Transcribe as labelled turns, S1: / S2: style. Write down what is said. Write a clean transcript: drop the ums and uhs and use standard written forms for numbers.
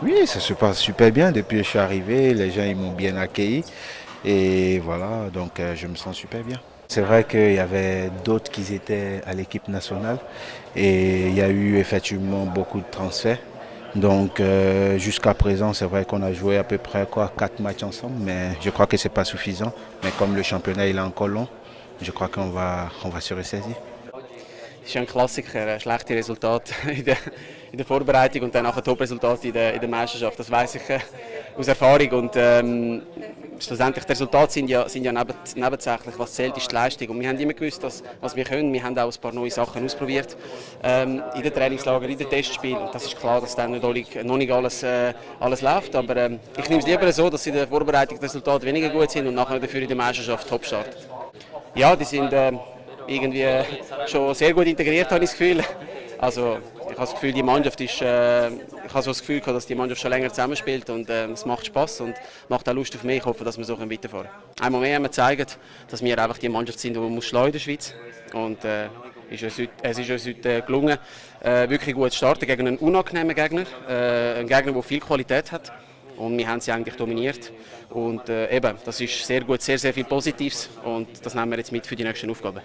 S1: Oui, ça se passe super bien. Depuis que je suis arrivé, les gens ils m'ont bien accueilli. Et voilà, donc je me sens super bien. C'est vrai qu'il y avait d'autres qui étaient à l'équipe nationale et il y a eu effectivement beaucoup de transferts. Donc jusqu'à présent, c'est vrai qu'on a joué à peu près quoi, 4 matchs ensemble, mais je crois que c'est pas suffisant. Mais comme le championnat il est encore long, je crois qu'on va se ressaisir.
S2: Es ist ja ein Klassiker, schlechte Resultate in der Vorbereitung und dann nachher Top-Resultate in der Meisterschaft. Das weiß ich aus Erfahrung. Und schlussendlich, die Resultate sind ja nebensächlich. Was zählt, ist die Leistung. Und wir haben immer gewusst, was wir können. Wir haben auch ein paar neue Sachen ausprobiert in den Trainingslagern, in den Testspielen. Und das ist klar, dass dann noch nicht alles läuft. Aber ich nehme es lieber so, dass in der Vorbereitung die Resultate weniger gut sind und nachher dafür in der Meisterschaft top starten. Ja, die sind irgendwie schon sehr gut integriert, habe ich das Gefühl. Also ich habe das Gefühl, die Mannschaft ist, ich habe so das Gefühl gehabt, dass die Mannschaft schon länger zusammenspielt und es macht Spaß und macht auch Lust auf mehr. Ich hoffe, dass wir so weiterfahren können. Einmal mehr haben wir gezeigt, dass wir einfach die Mannschaft sind, die man muss schlagen in der Schweiz. Und es ist uns heute gelungen, wirklich gut zu starten gegen einen unangenehmen Gegner, einen Gegner, der viel Qualität hat. Und wir haben sie eigentlich dominiert. Und eben, das ist sehr gut, sehr, sehr viel Positives. Und das nehmen wir jetzt mit für die nächsten Aufgaben.